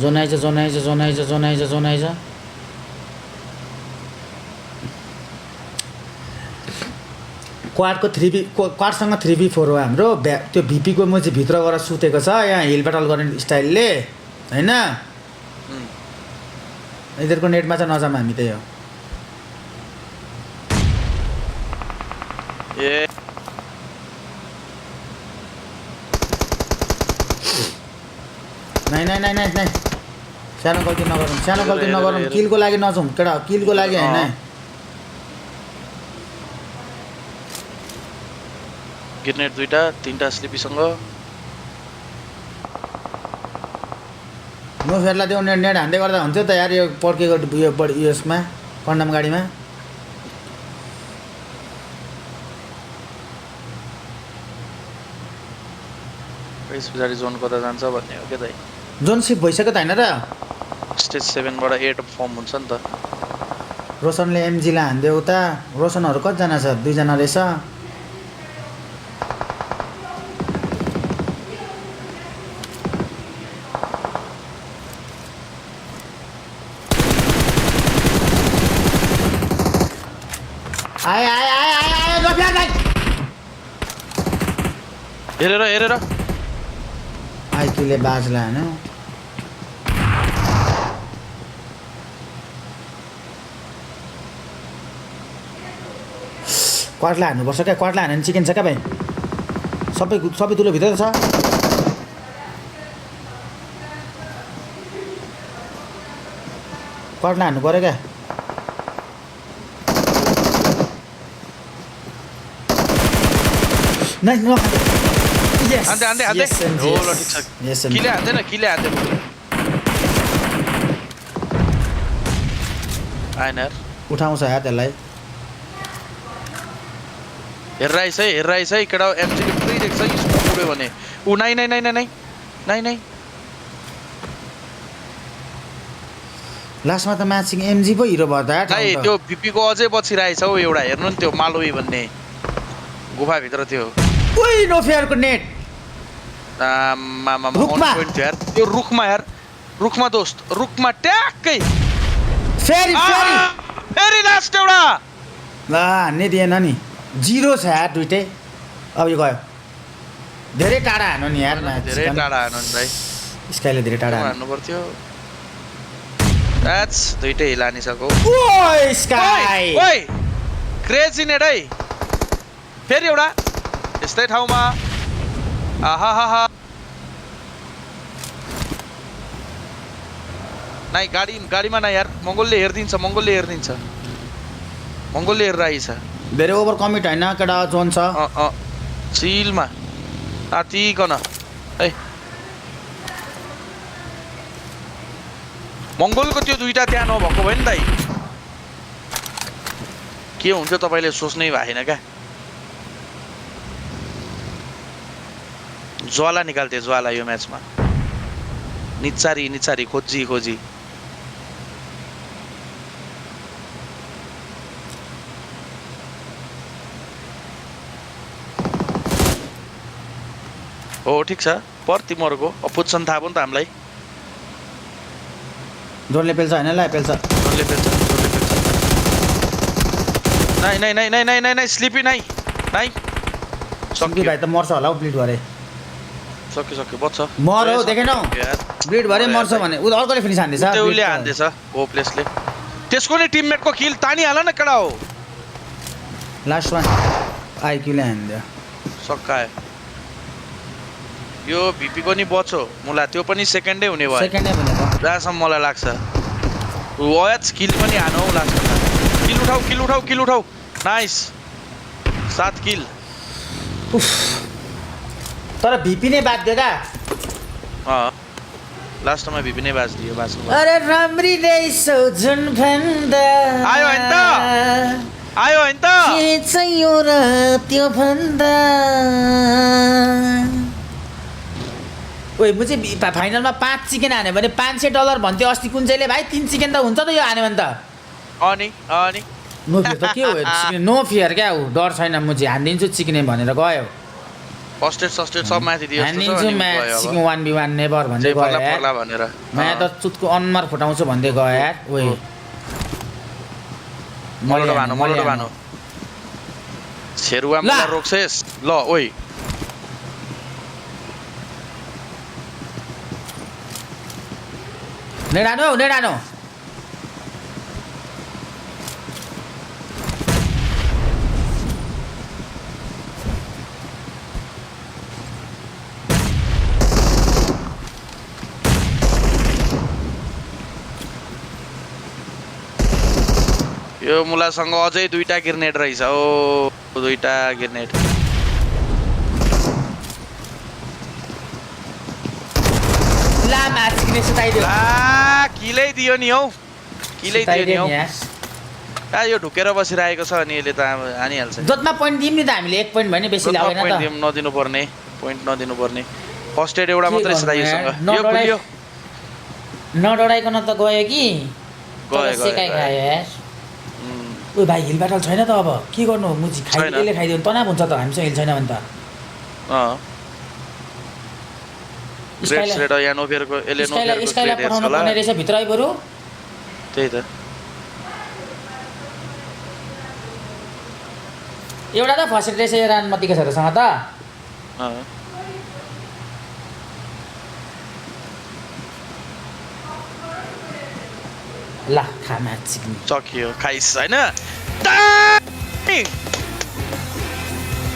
John आइज John आइज John आइज जोन आइज जोन आइज क्वाडको 3v क्वाडसँग 3v4 हो हाम्रो त्यो भिपीको म चाहिँ भित्र गएर सुतेको छ यहाँ हिल ब्याटल गर्ने स्टाइलले हैन यिनीहरूको नेटमा चाहिँ नजाम हामी त्यही हो ए नाइ नाइ नाइ नाइ नाइ सानो गल्ती नगरौँ किलको लागि नजाउँ केटा किलको लागि हैन ग्रेनेड दुईटा तीनटा स्लिपीसँग नो फेरला देऊ नेट नेट हान्दै गर्दा हुन्थ्यो त यार यो पड्केको यो यसमा कन्डम गाडीमा यस पछाडि जोन कता जान्छ भन्ने हो के दाइ जोन सिप भइसक्यो त हैन र स्टेज 7 बाट 8 फर्म हुन्छ नि त रोशनले एमजी लाई हान्दियो उता रोशनहरु कतिजना छ 2 जना रहेछ आए आए आए आए आए रोफिया गाई हेरेर आइकीले बाजला हैन क्वाडला हान्नुपर्छ क्या क्वाडला हान्यो भने चिकन छ क्या भाइ सबै तुलो भित्र छ क्वाडला हान्नु पर्यो क्या नाइ नो यस आन्दै हो ल ठीक छ किले हान्दैन आएन यार उठाउँछ यार त्यसलाई हेर्राइस है केटा एमजी ले पुरै देख्छ कि पुरै भने उ नाइ लास्टमा त म्याचिङ एमजी पो हिरो भयो त यार नाइ त्यो बीपी को अझै पछि राइछ हौ एउटा हेर्नु नि त्यो मालोई भन्ने गुफा भित्र थियो ओइ नो फेयरको नेट मामा अन पोइन्ट यार त्यो रुखमा यार रुखमा दोस्त रुखमा ट्याक्कै फेरि लास्ट एउटा ला हान्ने दिएन नि 0 छ यार दुईटै अब यो गयो धेरै टाढा हान्नु नि यार धेरै टाढा हान्नु नि भाइ स्काइले धेरै टाढा हान्नु पर्थ्यो द्याट्स दुईटै हिलानी सको ओइ स्काई ओइ क्रेजी नेट है फेरि एउटा यस्तै ठाउँमा आहा नाइ गाडीमा ना यार मंगोलले हेर्दिन्छ मंगोलले हेरेर आइछ धेरै ओभर कमिट हैन केटा जोन छ चिलमा तातिकन है मंगोलको त्यो दुईटा त्यहाँ नभएको भए नि दाइ के हुन्थ्यो तपाईले सोच्नै भएन क्या ज्वाला निकाल्थे ज्वाला यो म्याचमा निचारी खोजी हो ठीक छ पर तिमीहरुको अपुच्छन् थाहा पनि त हामीलाई जोनले पेल्छ हैन ला पेल्छ नाइ स्लिपी नाइ सक्की भाइ त मर्छ होला हौ ब्लिड गरे सक्यो बच्छ मर हौ देखेनौ ब्लिड भरे मर्छ भने उ अर्कोले फिनिस हान्दैछ त्यसले हान्दैछ होपलेसले त्यसको नि टिममेटको किल तानी हाल न केडा हो लास्ट वान आइक्यूले हान्दियो सक्कायो यो भिपी को नि बच्यो मुला त्यो पनि सेकेन्डै हुने भयो सेकेन्डै भनेको जहाँसम्म मलाई लाग्छ वाच किल पनि हानौ लाग्छ किल उठाउ नाइस 7 किल तर भिपी नै बात दियो लास्टमा भिपी नै बाज दियो बास्नु अरे राम्री रहेछौ जुन भन्दा आयो हैन त के चाहियो र त्यो भन्दा ओइ म चाहिँ फाइनलमा 5 चिकन हाने भने $500 भन्थ्यो अस्ति कुन चाहिँले भाइ 3 चिकन त हुन्छ त यो हाने भने त अनि नो फियर त के हो नो फियर क्या उ डर छैन म चाहिँ हान्दिन्छु चिकन भनेर गयो फर्स्ट एड सस्टेड सब माथि दियो जस्तो छ हानिदिन्छु अनि म्याच गयो सिक्नु 1v1 नेभर भन्दै जे गयो पर्ला यार पर्ला भनेर मैं त चुतको अनुहार फुटाउँछु भन्दै गयो यार ओइ मलोडो भानु छेरुवा मलाई रोक्छेस ल ओइ नेडानो यो मुलासँग अझै दुईटा ग्रेनेड रहेछ ओ दुईटा ग्रेनेड ला म्याच किने सुताइदियो ला किलै दियो नि हौ किलै दियो नि हौ आ यो ढुकेर बसिरहेको छ अनि यसले त हानिहाल्छ जतमा पोइन्ट दिम नि त हामीले 1 पोइन्ट भने बेसी लाग्दैन पोइन्ट त दिम नदिनु पर्ने पोइन्ट नदिनु पर्ने फर्स्ट एड एउटा मात्रै छ योसँग यो खुल्यो नडराइकन त गयो कि गयो सेकाइ खायो यार ओ भाइ हिल ब्याटल छैन त अब के गर्नु मुजी खाइदिएले खाइदियो भने तनाव हुन्छ त हामीसँग हिल छैन भने त ग्रेड रेड या नोभेरको एले नोभेरको स्काइला पठाउनु पर्ने रहेछ भित्र आइ बरु त्यही त एउटा त फर्स्ट रहेछ यो रानमतीको छोरासँग त ला खा म्याच सिक्ने सकियो खाइस हैन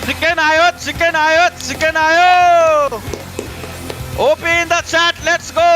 चिकन आयो open the chat let's go